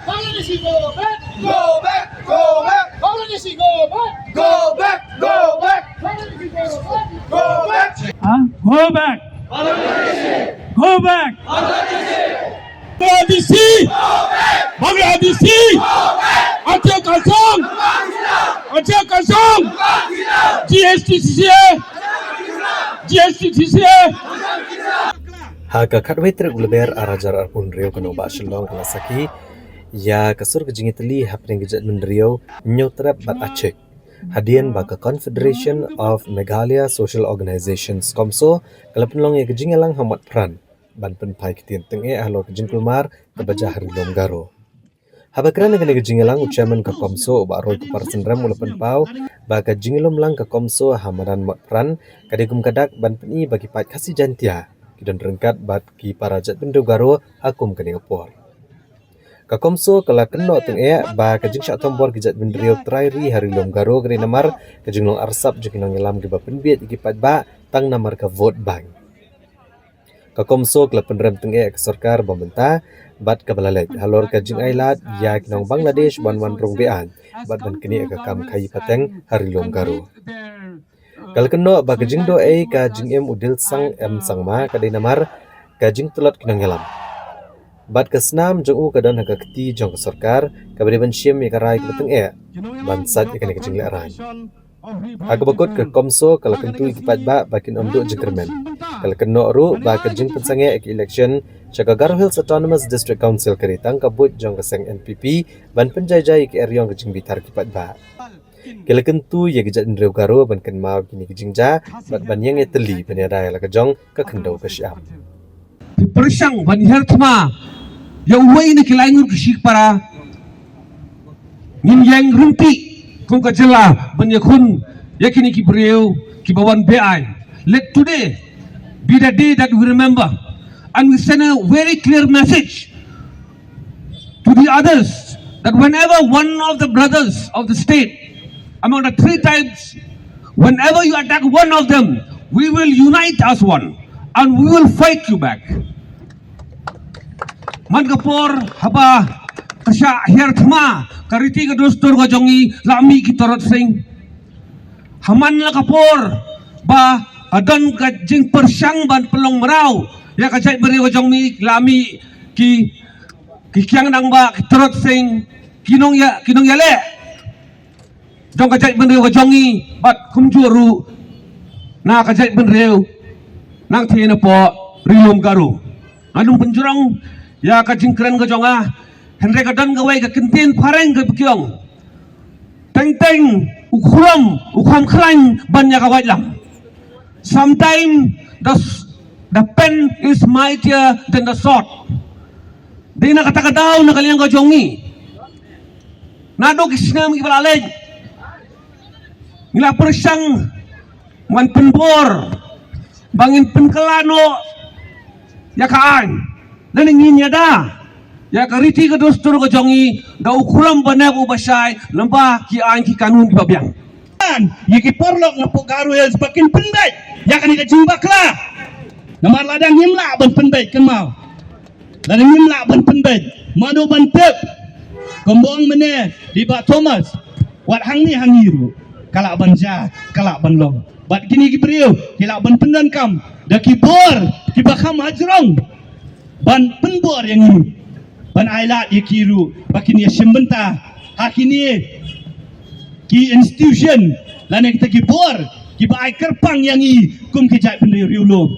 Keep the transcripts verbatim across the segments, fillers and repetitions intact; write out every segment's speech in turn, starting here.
Bangladeshi, go back! Go back! Go back! Bangladeshi, go back! Go back! Go back! Bangladeshi, go back! Go back! Huh? Go back! Go back! Bangladeshi! Bangladeshi! Aceh kosong! Aceh kosong! G H T C C A! G H T C C A! Ha ka khatwei tarik u Lber ar hajar arphew hynriew, ka nongbah Shillong ka la sakhi ïa ka sur ka jingïatylli hapdeng ka jaitbynriew Hynñiewtrep bad Achik, hadien ba ka Confederation of Meghalaya Social Organizations, CoMSO, ka la pynlong ïa ka jingïalang ha Motphran ban pynphai ktien tyngeh halor ka jingkulmar kaba jia ha Ri Lum Garo. Haba kren ha kane ka jingïalang, u Chairman ka CoMSO, u Bah Roy Kupar Synrem, u la pynpaw ba ka jingïalumlang ka CoMSO ha madan Motphran ka dei kum ka dak ban pyni ba ki paid Khasi Jaintia ki don ryngkat bad ki para jaitbynriew Garo ha kum kane ka por. Ka CoMSO ka la kynnoh tyngeh ba ka jingshah thombor ki jaitbynriew trai ri ha Ri Lum Garo ka dei namar ka jinglong arsap jong ki nongïalam kiba pynbieit ïa ki paidbah tang namar ka vote bank. Ka CoMSO ka la pynrem tyngeh ïa ka sorkar ba mynta bad kaba la leit halor ka jingailad ïa ki nong Bangladesh ban wan rung be-aiñ bad ban knieh ïa ka kam khaïi pateng ha Ri Lum Garo. Ka la kynnoh ba ka jingduh ei ka jingim u Dilsang M Sangma ka dei namar ka jingtlot ki nongïalam. Bad ka snam jong u ka don ha ka kti jong ka sorkar kaba dei ban shim ïa ka rai kaba tyngeh ban sait ïa kane ka jinglehrain. Ha kaba kut, ka CoMSO ka la kyntu ïa ki paidbah ba kin ym duh jingkyrmen. Ka la kynnoh ruh ba ka jingpynsangeh ïa ka election sha ka Garo Hills Autonomous District Council ka dei tang ka buit jong ka seng N P P ban pynjai jai ïa ka eriong ka jingbitar ki paidbah. Ki la kyntu ïa ki jaitbynriew Garo ban kynmaw kine ki jingjia bad ban ïeng ïatylli ban ïada ïa la ka jong ka khyndew ka shyiap. Pyrshang ban hiar thma ïa uwei na ki laingut ki shipara. Ngin ïeng rympei kum ka jylla ban ïakhun ïa kine ki briew kiba wan be-aiñ. Let today be the day that we remember and we send a very clear message to the others that whenever one of the brothers of the state, among the three tribes, whenever you attack one of them, we will unite as one and we will fight you back. Man ka por haba ka shah hiar thma ka riti ka dustur ka jong ngi, la mih ki torot sing. Ha man la ka por ba ka don ka jingpyrshang ban pynlong mraw ïa ka jaitbynriew ka jong ngi, la mih ki, ki kiang nangbah, ki torot sing, ki nongïa, ki nongïaleh jong ka jaitbynriew ka jong ngi bad kumjuh ruh na ka jaitbynriew nangthie napoh Ri Lum Garo. Ngan ym pynjrong ïa ka jingkren ka jong nga, hynrei ka don kawei ka kyntien phareng kaba ki ong: Teng teng u khrom u kham khlaiñ ban ïa ka waitlam. Sometimes the, the pen is mightier than the sword. Dei na kata ka daw, na ka liang ka jong ngi, naduh ki snem kiba la leit, ngi la pyrshang ban pynbor ba ngin pynkylla noh ïa ka aiñ, lane ngin ïada ïa ka riti ka dustur ka jong ngi da u khrom ba nep u ba shai, lem bad ki aiñ ki kanun kiba biang. Ïa ki paralok napoh Garo Hills ba kin pynbeit ïa kane ka jingbakla. Namar lada ngim lah ban pynbeit, kynmaw, lada ngim lah ban pynbeit, mano ban tip? Kumba ong mynne dei Bah Thomas, wat hangne ha ngi ruh ka lah ban jia, ka lah ban long. Bad kine ki briew ki lah ban pyndonkam da ki bor kiba kham hajrong ban pynbor ïa ngi, ban ailad ïa ki ruh ba kin ïashim bynta ha kine ki institution lane kita ki bor kiba ai kyrpang ïa ngi kum ki jaitbynriew Ri Lum.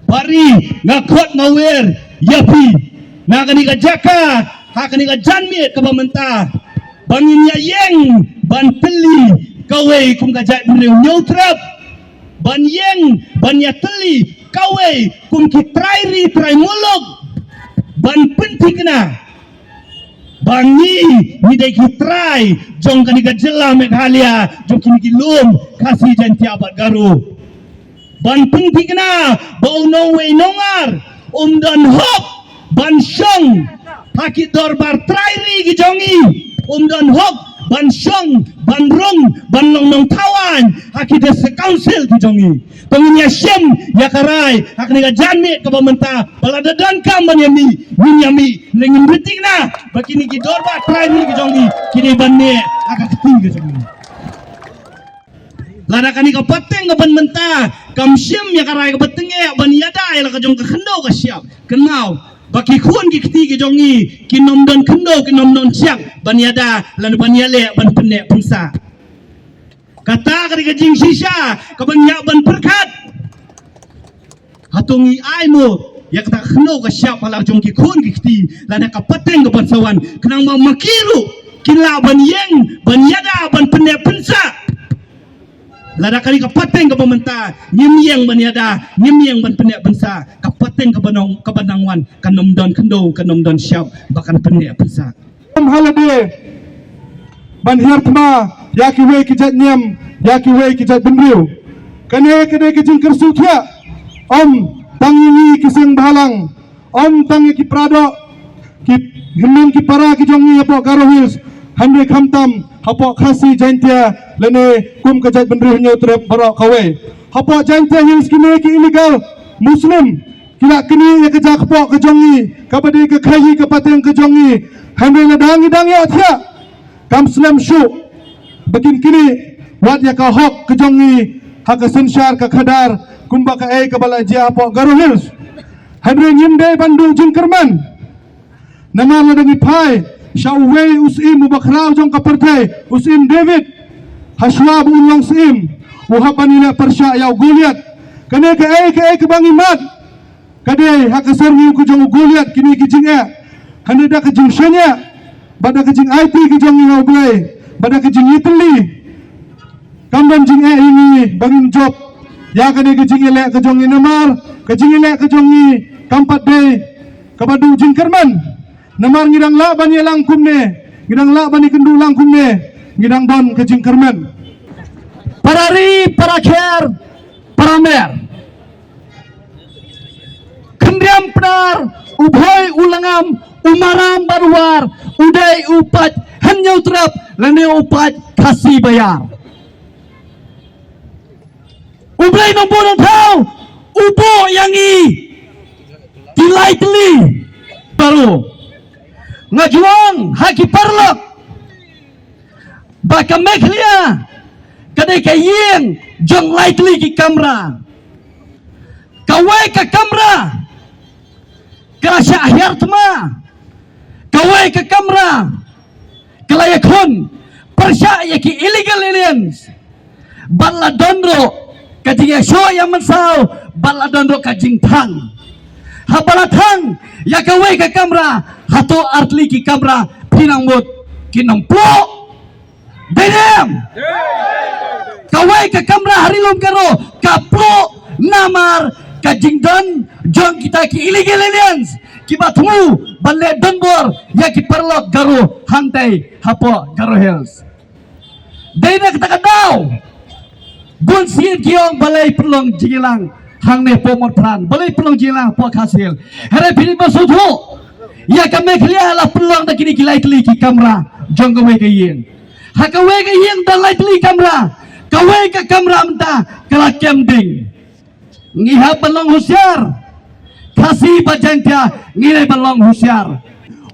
Bad ri, nga khot nga wer ïa phi na kane ka jaka, ha kane ka janmiet kaba mynta, ba ngin ïa ïeng ban tylli kawei kum ka jaitbynriew Hynñiewtrep, ban ïeng ban ïa tylli kawei kum ki trai ri trai muluk, ban pynthikna ba ngi, ngi dei ki trai jong kane ka jylla Meghalaya, jong kine ki lum Khasi, Jaiñtia bad Garo. Ban pynthikna ba uno uwei u nongar um don hok ban shong ha ki dorbar trai ri ki jong ngi, um don hok ban shong, ban rung, ban long nongthaw aiñ ha ki district council ki jong ngi. To ngin ïa shim ïa ka rai ha kane ka janmiet kaba mynta ba lada donkam ban ïa mih, ngin ïa mih, lane ngin ïa thikna ba kine ki dorbar trai mih ki jong ngi ki dei ban mih ha ka kti ka jong ngi. Lada kane ka pateng ka ban mynta kam shim ïa ka rai kaba tyngeh ban ïada ïa la ka jong ka khyndew ka shyiap, kynmaw ba ki khun ki kti ki jong ngi kin ym don khyndew, kin ym don shyiap ban ïada lane ban ïaleh ban pynneh pynsah. Kata ka dei ka jingshisha ka ban ïa ban pyrkhat. Hato ngi ai mo ïa kata ka khyndew ka shyiap ha la jong ki khun ki kti lane ka pateng ka ban sa wan, khnang ba ma ki ruh kin lah ban ïeng, ban ïada, ban pynneh pynsah. Lada kane ka pateng ka ba mynta ngim ïeng ban ïada, ngim ïeng ban pynneh pynsah, ka pateng ka ba nang, ka ba nang wan kan ym don khyndew, kan ym don shyiap ba kan pynneh pynsah. Ym ha lade ban hiar thma ïa kiwei ki jait niam, ïa kiwei ki jait bynriew. Kane ka dei ka jingkyrsiew thiah ym tang ïa ngi ki seng bhalang, ym tang ïa ki para doh, ki hynmen ki para ki jong ngi hapoh Garo Hills, hynrei khamtam hapoh Khasi Jaintia lane kum ka jaitbynriew Hynñiewtrep baroh kawei. Hapoh Jaintia Hills kine ki illegal Muslim ki la knieh ïa ka jaka kpoh ka jong ngi, kaba dei ka khaïi ka pateng ka jong ngi. Hynrei lada ngi dang ïohthiah, kam slem shuh ba kin knieh wat ïa ka hok ka jong ngi ha ka synshar ka khadar kumba kaei kaba la jia hapoh Garo Hills. Hynrei ngim dei ban duh jingkyrmen. Namar lada ngi phai sha uwei u syiem uba khraw jong ka pyrthei, u Syiem David, ha shuwa ba un long syiem, u hap ban ïaleh pyrshah ïa u Goliath. Kane kaei kaei kaba ngi mad ka dei ha ka syrngiew ka jong u Goliath kine ki jingeh. Hynrei da ka jingshaniah bad da ka jingaiti ka jong ngi ha U Blei bad da ka jingïatylli, kam don jingeh ïa ngi ba ngin jop ïa kane ka jingïaleh ka jong ngi. Namar ka jingïaleh ka jong ngi kam pat dei kaba duh jingkyrmen. Namar ngi dang lah ban ïalang kumne, ngi dang lah ban ïakynduh lang kumne, ngi dang don ka jingkyrmen. Para ri, para kher, para mer, Khynriam Pnar, u Bhoi u Langam, u Maram bad u War, u dei u paid Hynñiewtrep lane u paid Khasi Baïar. U Blei Nongbuh Nongthaw u buh ïa ngi ki lai tylli baroh. Nga ju ong ha ki paralok ba ka Meghalaya ka dei ka ïing jong lai tylli ki kamra. Kawei ka kamra ka la shah hiar thma, kawei ka kamra ka la ïakhun pyrshah ïa ki illegal aliens. Bad la don ruh ka jingïashoh ïa mynsaw, bad la don ruh ka jingthang. Haba la thang ïa kawei ka kamra, hato artylli ki kamra phi nang mut kin ym pluh? Dei ne em? Kawei ka kamra ha Ri Lum Garo ka pluh namar ka jingdon jong kita ki illegal aliens kiba thmu ban leh donbor ïa ki paralok Garo hangtai hapoh Garo Hills. Dei na kata ka daw bun sien ki ong balei pynlong jingïalang hangne hapoh Motphran, balei pynlong jingïalang hapoh Khasi Hills. Hynrei phi dei ban sngewthuh ïa ka Meghalaya la pynlong da kine ki lai tylli ki kamra jong kawei ka ïing. Ha kawei ka ïing don lai tylli kamra, kawei ka kamra mynta ka la kem ding. Ngi hap ban long husiar. Khasi bad Jaintia ngi dei ban long husiar.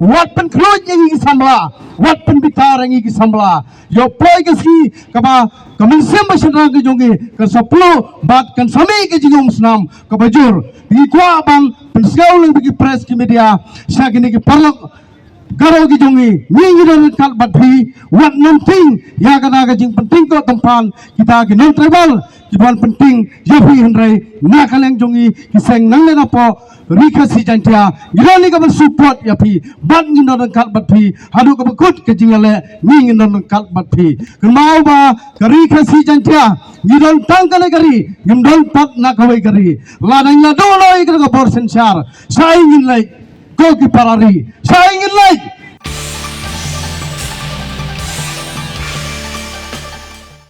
Wat pynkhluit ïa ngi ki samla, wat pynbitar ïa ngi ki samla. Ïoh poi ka sngi kaba ka mynsiem ba shynrang ka jong ngi kan sa pluh bad kan sa mih ka jingïaseng snam kaba jur. Ngi kwah ban pynsngew lyngba ki press ki media sha kine ki paralok Garo ki jong ngi, ngi ngi don ryngkat bad phi, wat nym tieng ïa kata ka jingpyntieng koh tymphan kita ki non tribal ki ban pyntieng ïa phi, hynrei na ka liang jong ngi ki seng nangne napoh Ri Khasi Jaintia ngi don ïa ka ban support ïa phi bad ngi don ryngkat bad phi haduh kaba kut ka jingïaleh, ngi ngi don ryngkat bad phi. Kynmaw ba ka Ri Khasi Jaintia ngi don tang kane ka ri, ngim don pat na kawei ka ri. Lada ngi la duh noh ïa kata ka bor synshar, sa ïa ngin leit ko ki para ri, sa ïa ngin leit